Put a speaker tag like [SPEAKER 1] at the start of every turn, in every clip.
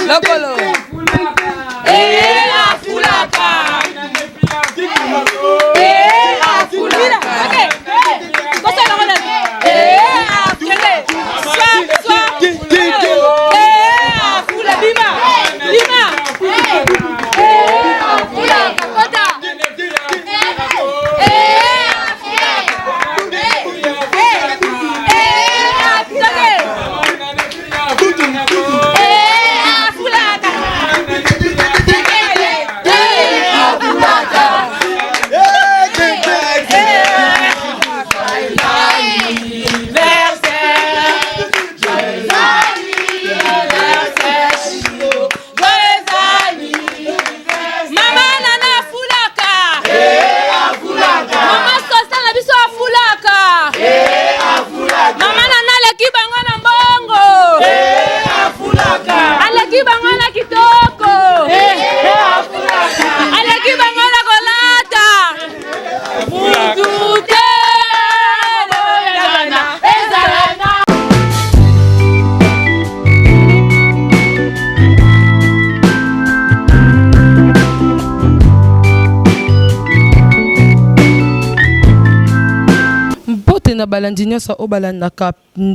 [SPEAKER 1] Lokolo. Eh, afulaka. Eh, afulaka. Eh, afulaka. Eh, afula. Bima. Bima. Eh, afulaka. Kota. Eh, Mama Nana afulaka. Mama Sosa na biso afulaka. Mama Nana aleki bango na mbongo. Aleki bango na kitoko. Aleki bango na kolata. Mutu te. Ezala na.
[SPEAKER 2] Mbote na balandi nyonso oyo balandaka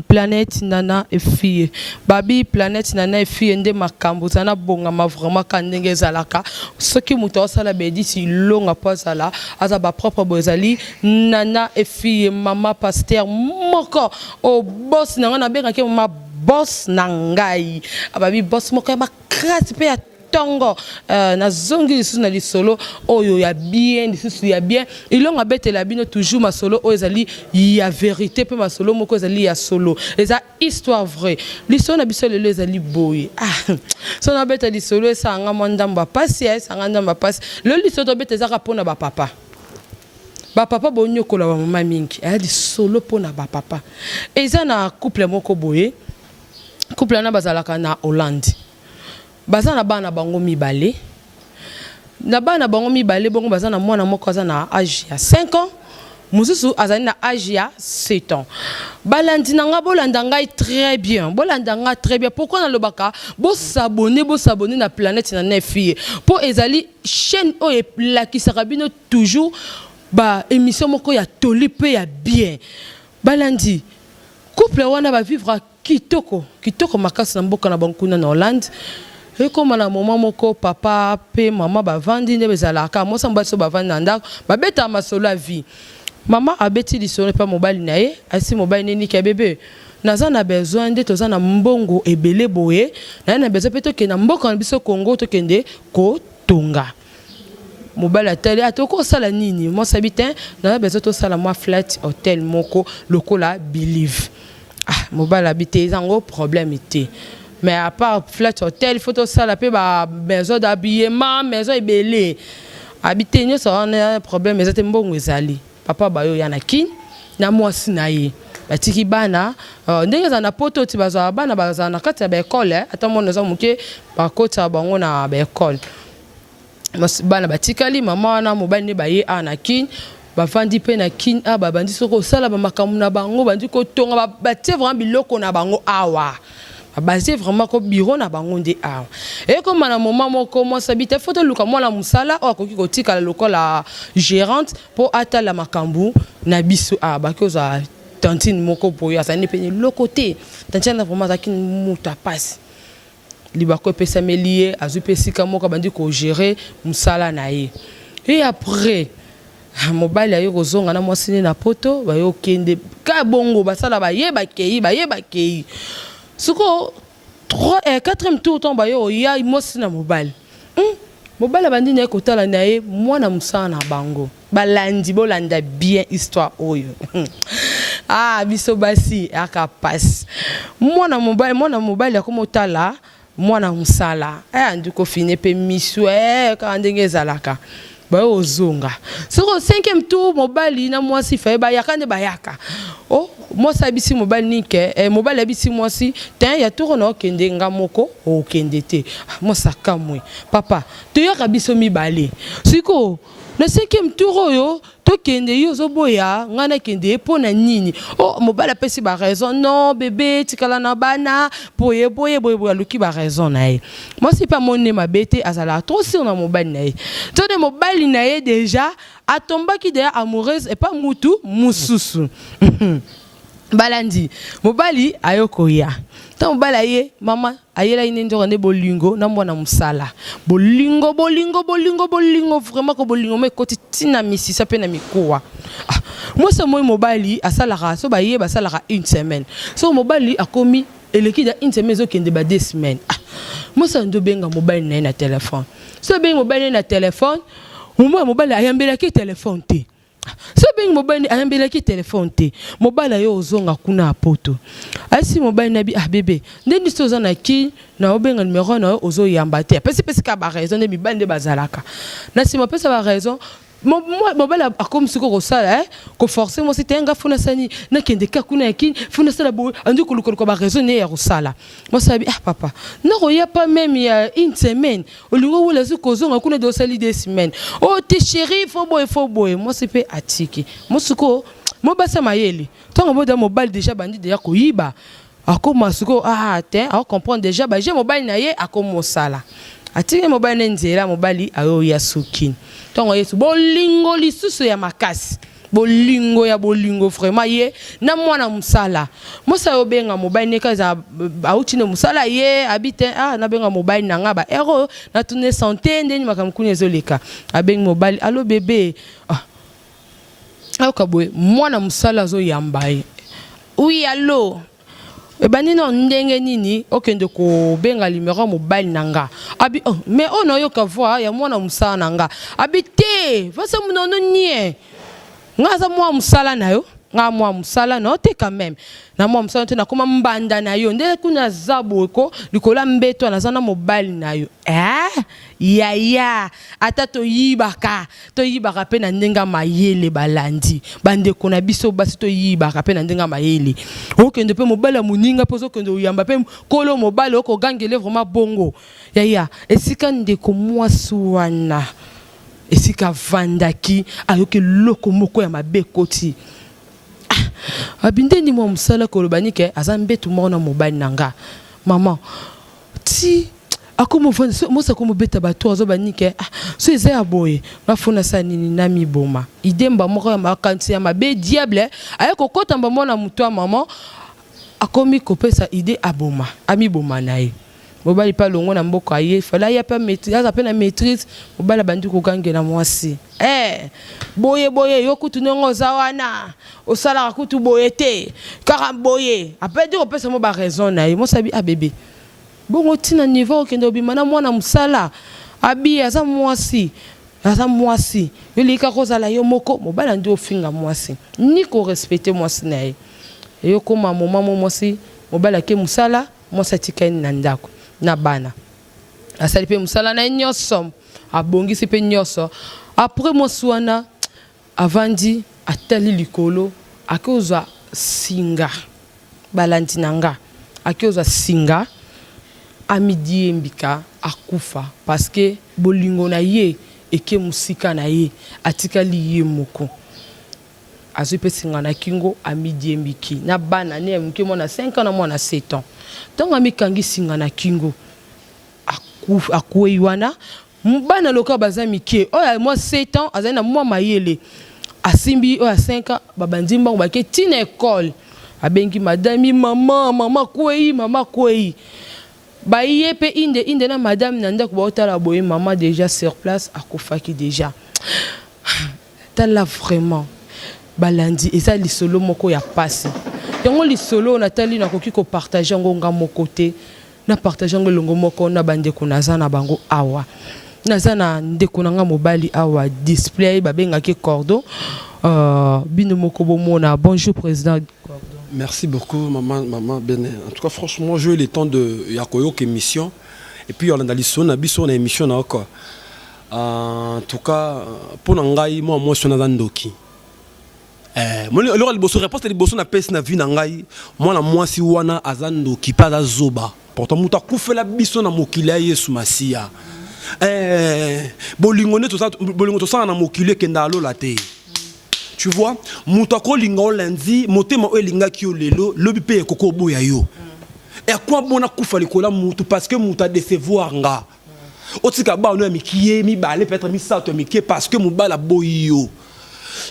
[SPEAKER 2] planète Nana Efie. Babi planète Nana Efie nde makambo ozala na bongama vraiment ka ndenge ezalaka. Soki moto asala bedisi longa po azala aza ba propre boye ezali Nana Efie mama pasteur moko o boss na nga nabengaki mama boss na ngai. Ababi boss moko ya makasi pe ya tongo. Nazongi lisusu na lisolo oyo ya bien, lisusu ya bien. Ilongo abetela bino toujours masolo oyo ezali ya verite pe masolo moko ezali ya solo. Eza histoire vraie. Lisolo na biso lelo ezali boye. Ah, so nabeta lisolo esala nga mwa ndambo ya pasi, esala nga ndambo ya pasi. Lelo lisolo tobeta ezaka pona ba papa. Ba papa bonyokola ba mama mingi. Aya lisolo pona ba papa. Eza na couple moko boye. Couple wana bazalaka na Hollande. Baza na bana bango mibale. Na bana bango mibale bongo baza na mwana moko aza na age ya 5 ans, mosusu azali na age ya 7 ans. Balandi na nga bolanda ngai très bien, bolanda nga très bien. Pourquoi nalobaka bo s'abonner, bo s'abonner na planète na Nefie po ezali chaîne oyo elakisaka bino toujours ba émission moko ya toli pe ya bien. Balandi couple wana ba vivre Kitoko, kitoko makasi na mboka na bango kuna na Hollande. Ekoma na moment moko papa pe mama bavandi nde ezalaka mwasi na mobali soki bavandi na ndako babetaka masolo ya vie. Mama abeti lisolo epa mobali na ye, ayebisi mobali ne Niki bebe naza na besoin nde toza na mbongo ebele boye, naza na besoin pe tokende na mboka na biso Congo tokende kotonga. Mobali atali ah tokoki kosala nini? Mwasi abi te naza besoin tosala mwa flat hotel moko lokola Believe. Ah mobali abi te eza yango problème te. Mais à part flat hotel faut tosala pe ba maison d'habillement, maison ebele. Abi te nyonso wana problème eza te mbongo ezali. Papa bayo ya na Kin na mwasi na ye batiki bana ndenge ezala na poto ti bazwaka bana bazala na kati ya ba ecole ata mwana oza moke bakotisa bango na ba ecole. Bana batikali mama wana mobali nde baye awa na Kin bavandi pe na Kin awa babandi soki kosala ba makambo na bango bandi kotonga batie vraiment biloko na bango awa babaze vraiment ko bureau na bango nde awa ekoma na moment moko mwasi abi te faut toluka mwana mosala oyo akoki kotikala lokola gerante po atala makambo na biso awa baki kozwa tantine moko boye azali nde pe na eloko te tantine wana vraiment azalaki moto ya pasi. Libaku epesameli ye, azwi pe esika moko abandi ko gerer musala na ye. Et après, mobali aye kozonga na mwasi ne na poto, baye kokende kaka bongo, basala baye bakeyi, baye bakeyi. Sikoyo quatrième tour tango baye koya mwasi na mobali, hum mobali abandi na ye kotala na ye mwana musala na bango. Balandi bolanda bien histoire oyo ah biso basi aka pasi mwana mobali mwana mobali akomi otala mwana musala eh andi kofine pe misu eh kaka ndenge ezalaka baye ozonga soko cinquième tour mobali na mwasi faye bayaka nde bayaka oh mwasi ayebisi mobali nini ke eh, mobali ayebisi mwasi te ya tour na okende nga moko okende te mwasi akamwe papa toyaka biso mibale sikoyo. Na cinquième tour oyo tokende, yo ozoboya ngai nakende ye mpo na nini? Oh, mobali apesi baraison: "Non bébé, tikala na bana boye boye boye boye." Aluki baraison na ye. Mwasi mpe amoni nde mabe te, azalaka trop sûr na mobali na ye. To nde mobali na ye déjà atombaki déjà amoureuse epa mutu mosusu. Balandi, mobali ayo koya. Ntango mobali aye, mama ayelaki nde nzoka nde bolingo na mwana mosala, bolingo, bolingo, bolingo, bolingo, vraiment ko bolingo mo ekoti ntina misisa mpe na mikuwa. Ah, mwasi amoi mobali asalaka so baye basalaka une semaine, so mobali akomi eleki da une semaine, ezokende ba 2 semaines. Ah, mwasi andi obenga mobali na ye na telefone. So abengi mobali na ye na telefone, omoi mobali ayambelaki telefone te. So abengi mobali, ayambelaki telefone te. Mobali aye ozonga kuna ya poto, ayesi mobali na bi: "Ah bébé, nde nini oza na kini na obenga numero na yo, ozoyamba te?" Apesi pesi kaka baraison nde mibali nde bazalaka. Na nsima apesa baraison, mobali akomi sikoyo kosala koforce mwasi te: "Nga funa sani nakende ka kuna ya kini, funa sala boye." Andi kolukaluka baraison ne ya kosala. Mwasi abi: "Ah papa, nakoya pas même ya une semaine, olingi owela soki kozonga kuna de osali 2 semaines." "O te chéri, fo boye, fo boye." Mwasi mpe atiki. Mwasi sikoyo mobasi ya mayele, ntango boda mobali déjà bandi déjà koyiba, akoma sikoyo: "Ah te, acomprendre déjà baje." Mobali na ye akoma osala, atiki mobali na nzela. Mobali ayoya soki ntango yesu bolingo lisusu ya makasi, bolingo ya bolingo vraiment, ye na mwana mosala. Mwasi ayobenga mobali neka eza auti na mosala, ye abi te: "Ah, nabenga mobali na nga ba ero, natune santé ndeni makambo kuna ezoleka." Abengi mobali: "Allô bébé." Ah, ayoka boye mwana mosala azoyamba ye: "Oui, allô." Ebandi na ndenge nini okende kobenga numero ya mobali na nga? Abi: "Oh, mais oyo nayoka voix ya mwana mosala na nga." Abi: "Te, vasa munono nie, nga aza mwa mosala na yo, nga mwa mosala na yo te. Quand même na mwa mosala te, nakoma mbanda na yo nde kuna aza boye ko likolo ya mbeto, naza na mobali na yo." Eh, yaya, ata toyibaka, toyibaka mpe na ndenge ya mayele. Balandi, bandeko na biso basi, toyibaka mpe na ndenge ya mayele. Okende mpe mobali ya moninga mpe ozokende oyamba mpe kolo mobali, okogangele vraiment bongo. Yaya, esika ndeko mwasi wana esika avandaki, ayoki eloko moko ya mabe ekoti. Ah, abi ndeni mwa mosala koloba nike aza mbetu moko na mobali na nga. Mama ti akomofanda mosi, akomobeta bato, azoba nike: "Ah, so eza ya boye, nga fona sala nini na miboma?" Idemba moko ya makanisi ya mabe, diable aye kokɔta mba na moto ya mama, akomi kopesa idée aboma, amiboma na ye. Mobali mpe alongwe na mboka, aye fala aya mpe aza mpe na maîtrise. Mobali abandi kogangela mwasi: "Eh, boye boye, yo kutu ndenge oza wana, osalaka kutu boye te, kaka boye." Apedi kopesa mo baraison na ye. Mwasi abi: "Ah bébé, bongo ntina niveau okende obima na mwana mosala?" Abi: "Aza mwasi, aza mwasi, yo leki kaka ozala yo moko." Mobali andi ofinga mwasi, ni korespecte mwasi na ye. Eyokóma moma mo mwasi, mobali ake mosala, mwasi atikali na ndako na bana, asali mpe mosala na ye nyonso, abongisi mpe nyonso. Après mwasi wana avandi, atali likolo, akozwa singa. Balandi na nga, akozwa singa, amidiembika, akufa, parce que bolingo na ye eke mosika na ye, atikali ye moko. Azwi mpe singa na kingo, amidiembiki na bana ne ya moke, mwana 5 ans na mwana 7 ans. Ntango amikangi singa na kingo, akwei wana. Bana lokola baza mike, oyo mwa 7 ans azali na mwa mayele, asimbi oyo ya 5 ans, babandi mbango, bake ntina ekole. Abengi madame: "Mama, mama kwei, mama kwei." Baye mpe inde inde na madame na ndako, baotala boye, mama déjà sur place akufaki déjà. Tala vraiment balandi, eza lisolo moko ya pasi. Yango lisolo oyo natali, nakoki kopartage yango nga moko te, napartage yango elongo moko na bandeko naza na bango awa. Naza na ndeko na nga mobali awa, display babengaki cordon. Bino moko bomona. Bonjour président Cordon.
[SPEAKER 3] Merci beaucoup, maman, maman Bene. En tout cas, franchement, j'ai eu le temps de ya koyoka émission. Et puis, on a lisolo na biso na émission na quoi. En tout cas, pour ngai, moi, moi, je suis ndoki. Eh, moi, le liboso réponse liboso na pesi na vie na ngai, moi na mwasi wana aza ndoki pe aza zoba. Pourtant mutu akufela biso na mokili ya Yesu Masiya. Eh, bolingo nde bolingo tosala na mokili ekenda alola te. Tu vois, moto akolinga yo lundi, motema oyo elingaki yo lelo, lobi mpe ekoki oboya yo. Ekwa bona kufa likolo ya mutu parce que mutu adecevoir nga. Otika bana ya mikie mibale, peut-être misato ya mikie, parce que mobali aboyi yo.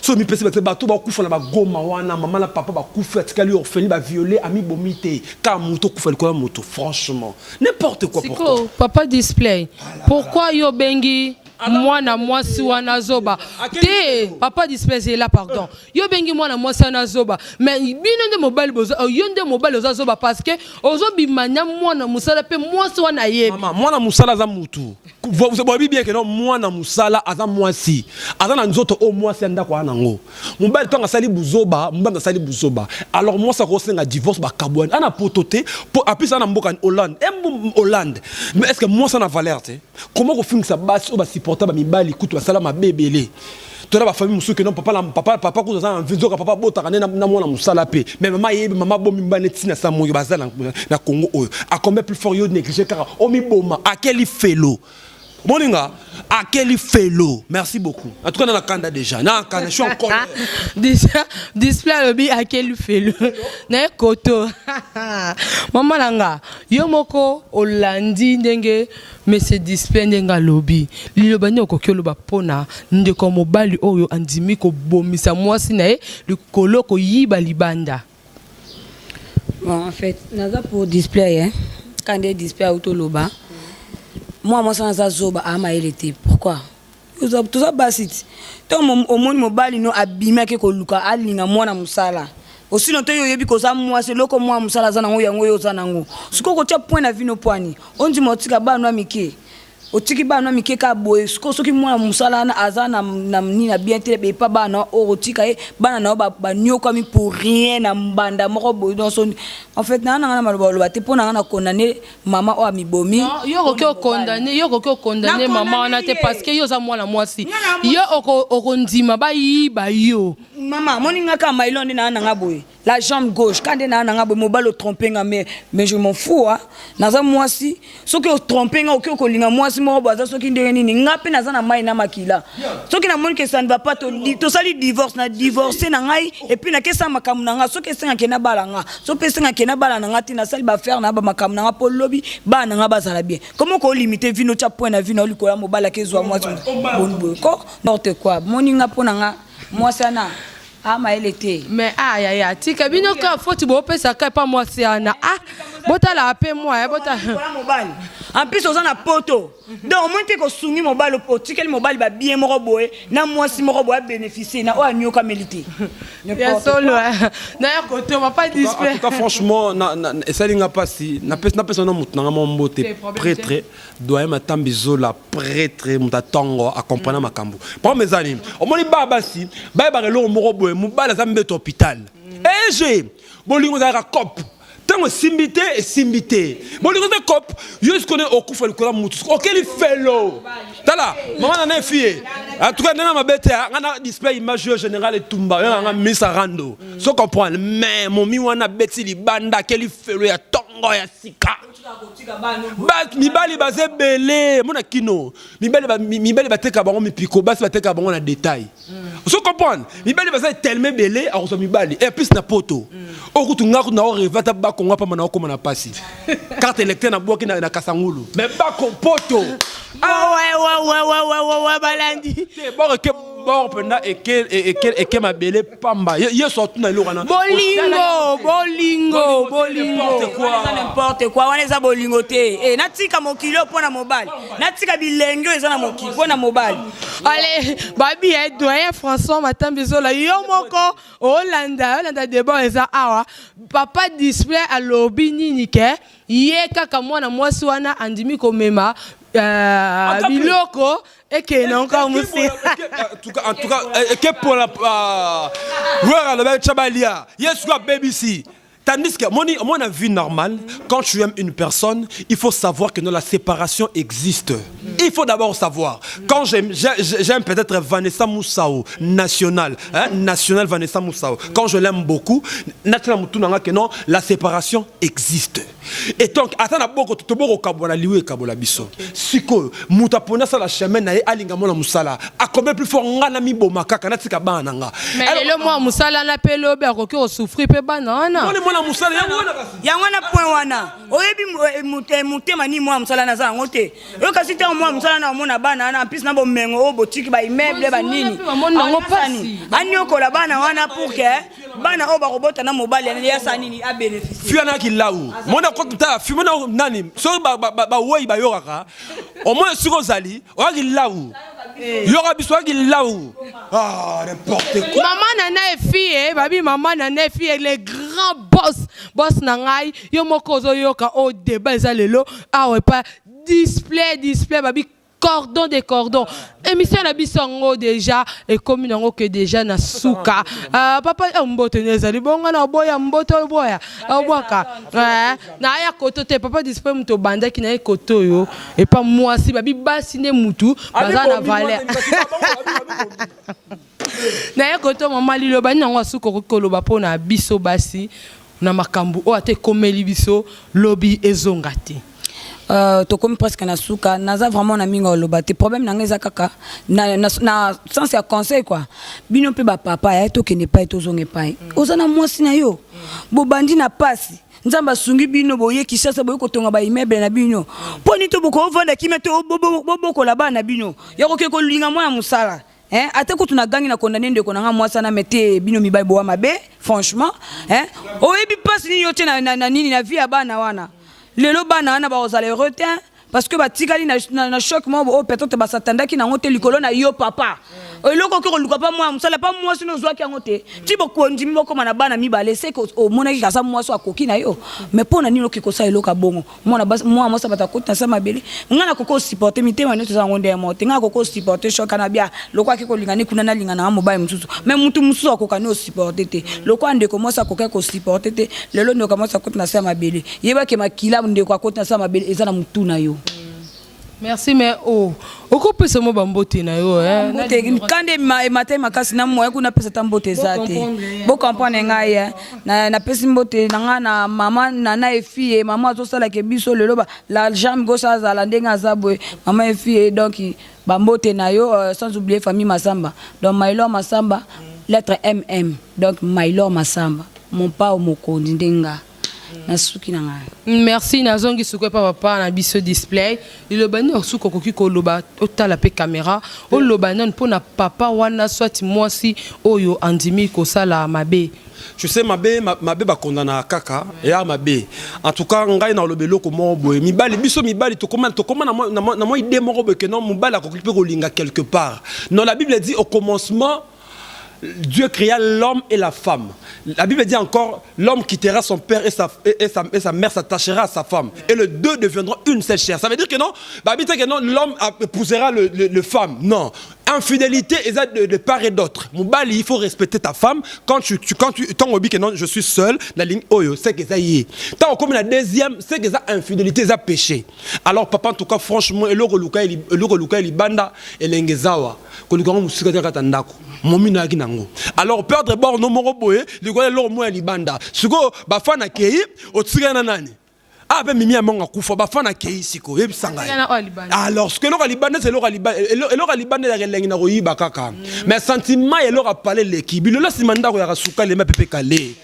[SPEAKER 3] So mipesi bato, bato bakufa na bagoma wana, mama na papa bakufi, atikali orphelin, baviole, amibomi te ka moto okufa likolo ya moto. Franchement, n'importe quoi. Pourquoi?
[SPEAKER 2] Siko papa Display, pourquoi yo bengi mwana mwasi wana zoba te? Papa Display, zela, pardon. Yo bengi mwana mwasi wana zoba, mais bino nde mobali boza, oh, yo nde mobali oza zoba parce que ozobima na mwana mosala mpe mwasi wana ayebi.
[SPEAKER 3] Mama, mwana mosala aza mutu. Boyebi bien que non, mwana mosala aza mwasi, aza na nzoto oyo mwasi ya ndako aza nango. Mobali ntango asali buzoba, mobali asali buzoba, alors mwasi akosenga divorce, bakabwani. Ana poto te po apesi ana mboka Hollande, embo Hollande. Mais est ce que mwasi ana valeur te? Comment kofingisa basi oyo basupporta bamibali kutu basala mabe ebele? Tona bafamille mosusu que non, papa na papa, papa kutu aza na vie, nzoka papa abotaka nde na mwana mosala mpe. Mais mama ayebi, mama abomi mibali ntina sa moyo baza na Congo oyo. A combien plus fort yo néglige kaka omiboma, akeli felo moninga, akeli felo. Merci beaucoup. En tout cas, na kanda déjà, na kanda, je suis en colère.
[SPEAKER 2] Déjà Display alobi akeli felo na ye koto. Mama na nga, yo moko olandi ndenge monsieur Display ndenge alobi. Liloba nini okoki oloba mpona ndeko mobali oyo andimi kobomisa mwasi na ye likolo koyiba libanda?
[SPEAKER 4] Bon, en fait, naza pour Display, hein. Quand nde Display auti oloba, mwa mwasi wana aza zoba, amayele te. Pourquoi? Toza basi ti ntango omoni mobali no abimaki koluka alinga mwana mosala osino te, yo oyebi koza mwasi, eloko mwana mosala aza nango, yango oyo oza nango. Sikoyo kotia point na vino pwani ondima otika bana mike, otiki bana mike ka boye. Sikoyo soki mwana mosala wana aza na nini na bien te, epa bana oyo otika ye, bana na yo banyokwami pour rien na mbanda moko boye. Donc en fait, naa nanga na maloba oloba te mpo na nga na condamne mama oyo amibomi.
[SPEAKER 2] Yo okoki okondamner, yo okoki okondamner mama wana te parce que yo oza mwana mwasi, yo okondima bayiba yo?
[SPEAKER 4] Mama, moni nga kaka mailo nde naa nanga boye, la jambe gauche ka nde naa nanga boye. Mobali otrompe nga, mais je m'en fous, ah. Naza mwasi, soki otrompe nga, okoki okolinga mwasi moko boye aza soki ndenge nini, nga mpe naza na mai na makila. Soki namoni que ça ne va pas, tosali divorce, na divorce na ngai et puis nakesala makambo na nga. Soki esengaki nabala nga, so mpe esengaki nabala na nga te, nasali baaffaire na bamakambo na nga mpo lobi bana na nga bazala bien. Comment kolimite vino, tia point na vino likolo ya mobali akezwa mwasi boni boye ko? N'importe quoi. Moni nga, mpo na nga, mwasi wana amayele te.
[SPEAKER 2] Mais ah, yaya, tika bino ka foti bopesaka epa mwasi wana. Ah, botala mpe mwa botala.
[SPEAKER 4] Mobali en plus oza na poto, donc omoni te kosungi mobali, otikeli mobali babien moko boye na mwasi moko boye abénéficie na oyo anyokameli te.
[SPEAKER 2] Ya solo naya kotoma pas Display.
[SPEAKER 3] En tout cas, franchement, esali nga mpasi. Napesa na motu nanga mwa mbote, prêtre doyen Matambi Zola, prêtre moto atongo acomprena makambo. Problème eza nini? Omoni baa basi bayebaka eloko moko boye, mobali aza mbeto hôpital ege. Bolingo ezalaka cope, ntango esimbi te, esimbi te. Bolingo eza cope. Yo sikone okufa likolo ya mutu, okeli felo. Tala mama na na efie, en tout cas ndenge mabe te, nga na Display image yo général etumba yo nanga misa rando so comprendre. Mais momi wana abeti libanda, akeli felo ya ntongo ya sika. Mibali baza ebele mona kino, mibali bateka bango mipiko, basi bateka bango na détail. Ozo comprendre? Mibali baza tellement ebele, akozwa mibali et plus na poto oyo kutu nga kutu naorêver ata Bakongo apamba na okóma na pasi, carte électeur nabwaki na Kasangulu, mais bako poto.
[SPEAKER 2] Balandi.
[SPEAKER 3] Bor eke, bor mpenza eke mabele pamba. Yesu atuna eloko wana.
[SPEAKER 2] Bolingo, bolingo, bolingo.
[SPEAKER 4] N'importe quoi, wana eza bolingo te. Natika mokili oyo mpo na mobali, natika bilenge oyo eza na mokili mpo na mobali.
[SPEAKER 2] Ale babi ya doyen François Matambi Zola, yo moko olanda, olanda débat eza awa. Papa Display alobi nini? Ke ye kaka mwana mwasi wana andimi komema biloko ekende nango mosi.
[SPEAKER 3] En tout cas, eke mpola wera alobaki tya balia ye sikoyo abebisi. Tandis que, moi, la vie normale, quand tu aimes une personne, il faut savoir que non, la séparation existe. Il faut d'abord savoir, quand j'aime peut-être Vanessa Moussao, national, hein, national Vanessa Moussao, quand je l'aime beaucoup, que non, la séparation existe. Et donc, ata na boko toboko kabola liwe kabola biso. Siko, muta pona sala chemin na ye alinga mona musala. A combien plus fort nga na miboma kaka na tika bana nga.
[SPEAKER 2] Mais lelo mwa mosala na mpe lobi akoki kosouffrir mpe bana wana.
[SPEAKER 3] Mwana mwana musala yango wana kasi.
[SPEAKER 4] Yango wana point wana oyebi motema nini mwa mosala naza yango te. Oyo kasi ntango mwa mosala na omona bana wana mpisi na bomengo oyo botiki baimmeuble banini
[SPEAKER 2] mpe bamoni yango pasi.
[SPEAKER 4] Aniokola bana wana pour que bana oyo bakobota na mobali yasa nini abénéficie.
[SPEAKER 3] Fia na kilau. Mona kota fi mona nani so ba ba ba wei ba yoraka. Au moins siko zali, oyaki lau. Yoka biso oyaki lau. Ah, n'importe quoi.
[SPEAKER 2] Mama Nana Efie, babi mama Nana Efie, le grand boss, boss na ngai, yo moko ozoyoka o débat eza lelo awa epa display display, babi cordon de cordon. Émission na biso yango déjà ekomi nango ke déjà na suka. Papa, mbote ne ezali bongo na oboya mbote oboya obwaka. Na aya koto te, papa display, moto obandaki na ye koto oyo epa mwasi, babi basi nde mutu baza na valeur. Na ye koto mama, liloba nini yango asuka okoki koloba mpo na biso basi na makambo oyo ata ekomeli biso lobi ezonga te?
[SPEAKER 4] Tokomi presque na suka. Naza vraiment na mingi oloba te. Problème na ngai eza kaka na sens ya conseil quoi. Bino mpe bapapa ya tokende epai, tozonga epai. Oza na mwasi na yo, bobandi na pasi, Nzambe asungi bino, boye Kinshasa, boye kotonga baimmeuble na bino. Mpo nini to bokovanda kimia to bobokola bana na bino ya koke kolinga mwana mosala? Hein, ata kutu na gangi na condamné ndeko na nga mwasi wana me te. Bino mibali bowa mabe franchement, hein. Oyebi mpasi nini yo te na nini na vie ya bana wana? Lelo bana wana bakozala heureux te parce que batikali na choc moko oyo peut-être basatandaki nango te likolo na yo papa. Eloko okoki koluka pa mwana mosala pa mwasi no ozwaki yango te ti bokondimi bokóma na bana mibale, seke omonaki kaza mwasi oyo akoki na yo. Mais mpo na nini okoki kosala eloko ya bongo? Mwana mwana mwasi bato akoti na sa mabele. Ngai nakoki osupporte mitema nyonso eza yango nde ya moko te. Ngai nakoki osupporte choc ana bia lokola ake kolinga ni kuna nalinga nanga mobali mosusu, mais mutu mosusu akoka ni osupporte te lokola ndeko mwasi akokaki kosupporte te. Lelo ndeko mwasi akoti na se ya mabele, yebake makila ndeko akoti na se ya mabele eza na mutu na yo.
[SPEAKER 2] Merci, mais oh, okopesa mo bambote na yo, eh?
[SPEAKER 4] Mbote kande ematai makasi na moya kuna apesa ta mbote eza te. Bocomprendre ngai, eh. Napesi mbote na ngai na mama Nana Efie, mama azosalaka biso lelo la jambe gauche azala ndenge aza boye, mama Efie. Donc bambote na yo, sans oublier famille Masamba, donc Mailor Masamba, lettre mm, donc Mailor Masamba, mon pao mokonzi ndenga nasuki na ngai.
[SPEAKER 2] Merci. Nazongi sikoyo epa papa na biso display. Liloba nini suki okoki koloba? Otala mpe caméra, oloba nani mpona papa wana soit mwasi oyo andimi kosala mabe?
[SPEAKER 3] Je sais, mabe mabe bakondana kaka eya mabe. En tout cas, ngai na oloba eloko moko boye: mibali, biso mibali tokoma na mwa idée moko boye ke non, mobali akoki mpe kolinga quelque part. Non, la Bible dit: au commencement, Dieu créa l'homme et la femme. La Bible dit encore: l'homme quittera son père et sa mère, s'attachera à sa femme. Et les deux deviendront une seule chair. Ça veut dire que non, la Bible dit que non, l'homme épousera le femme. Non. Infidélité, eza de part et d'autre. Mobali, il faut respecter ta femme. Quand tu, tant que non, je suis seul, la ligne oyo, c'est que ça y est. Tant comme la deuxième, c'est que ça infidélité, ça péché. Alors papa, en tout cas, franchement, eloko luka libanda, elenge zawa. Koluka ngo musika te kata ndako. Momi na yaki nango. Alors perdre bord no moko boye, likolo eloko mo ya libanda. Sikoyo bafana kei, otika na nani? Ah mpe mimi ya mongo akufa, bafana kei sikoyo, yebisa ngai.
[SPEAKER 2] Tika na oyo ya libanda.
[SPEAKER 3] Alors ce que eloko ya libanda, c'est eloko ya libanda, eloko ya libanda ezalaka elengi na koyiba kaka, mais sentiment ya eloko apale eleki bilolo nsima ndako yaka suka lema pepe kale.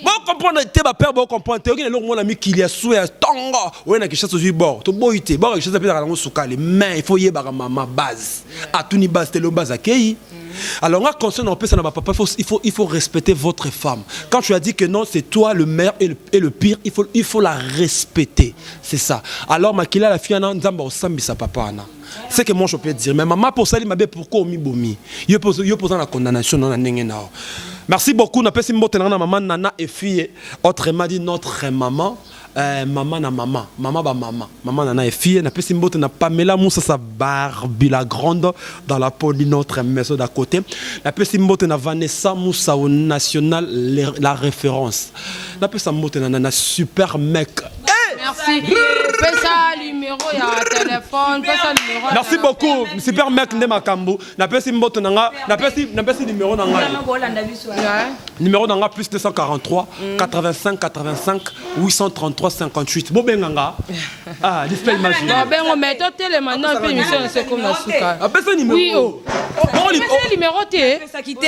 [SPEAKER 3] Bocomprendre te, bapère bocomprendre te. Oki na eloko mona mikili ya su ya ntongo oye na Kinshasa, ozwi bord, toboyi te. Bord ya Kinshasa mpe ezalaka nango sukali, mais il faut yebaka mama base atuni base te, lo base akei. Alors nga conseil na opesa na bapapa: il faut respecter votre femme. Quand tu as dit que non, c'est toi le meilleur et le pire, il faut la respecter, c'est ça. Alors makila la fille wana, Nzambe osambisa papa wana, c'est que moi je peux dire. Mais maman, pour sali mabe, pourquoi omibomi yo? Yo poza na condamnation na ndenge na yo. Merci beaucoup. Napesi mbote na nga na mama Nana et fille, autrement dit notre maman, maman na maman, maman ba maman, maman Nana et fille. Napesi mbote na Pamela Moussa Barbie la grande dans la peau de notre maison d'à côté. Napesi mbote na Vanessa Moussa au national, la référence. Napesa mbote na super mec.
[SPEAKER 2] Merci. Pesa numéro ya téléphone, pesa numéro.
[SPEAKER 3] Merci beaucoup, super mec nde makambo. Napesi mbote na nga, napesi napesi numéro na ngai. Numéro na nga plus 243 85 85 833 58. Bobenga nga. Ah, display imagine.
[SPEAKER 2] Babengo mais totelema non mpe émission na seko na suka.
[SPEAKER 3] Apesa numéro.
[SPEAKER 2] Oui, oh. Pesa numéro te.
[SPEAKER 4] Pesaki te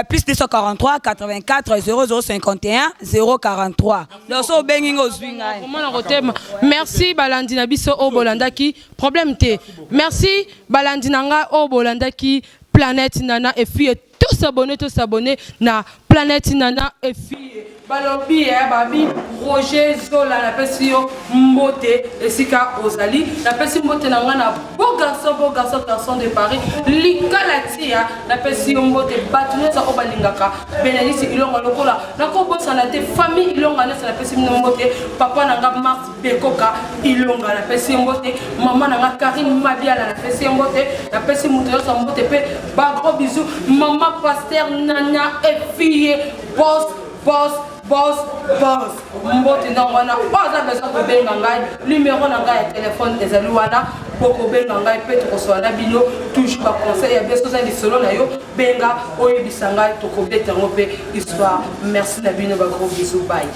[SPEAKER 4] plus 243 84 0051 043. Donc so obengi nga ozwi ngai.
[SPEAKER 2] Omona kotema. Merci balandi na biso oyo bolandaki problème te. Merci balandi na ngai oyo bolandaki Planète Nana et fille tous s'abonner tous s'abonner na Planète Nana et fille. Balobi eh, babi Roger Zola napesi yo mbote esika ozali napesi mbote na ngai na beau garçon beau garçon garçon de Paris likala tia napesi yo mbote bato nyonso oyo balingaka Benedicte Ilonga lokola nakobosana te famille Ilonga nyonso napesi bino mbote papa na ngai Mars Bekoka Ilonga napesi ye mbote mama na ngai Karine Mabiala napesi ye mbote napesi moto nyonso mbote mpe ba gros bisous mama pasteur Nana Efie boss boss boss boss mbote ntango wana oyo aza besoin kobenga ngai numero na ngai ya telefone ezali wana bokobenga ngai mpe tokosola na bino toujours baconseil ya biso oza lisolo na yo benga oyebisa ngai tokobeta yango mpe histoire merci na bino ba gros bisous bye.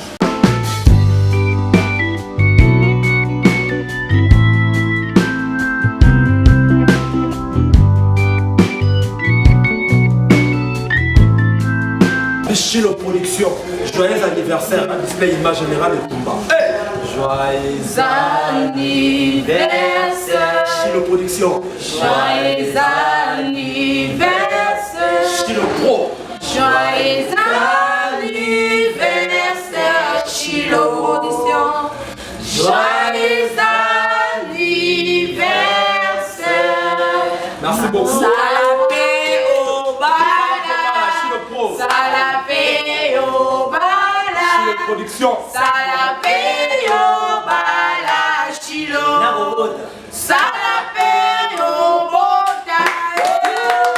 [SPEAKER 3] Chilo Production, joyeux anniversaire à Display Image Générale de Tumba. Hey joyeux
[SPEAKER 2] anniversaire.
[SPEAKER 3] Chilo Production.
[SPEAKER 2] Joyeux anniversaire.
[SPEAKER 3] Chilo Pro.
[SPEAKER 2] Joyeux anniversaire, Chilo Production. Joyeux anniversaire.
[SPEAKER 3] Merci beaucoup.
[SPEAKER 2] Salapé au bala.
[SPEAKER 3] Chilo Pro.
[SPEAKER 2] Salapé au bala.
[SPEAKER 3] Chilo Production.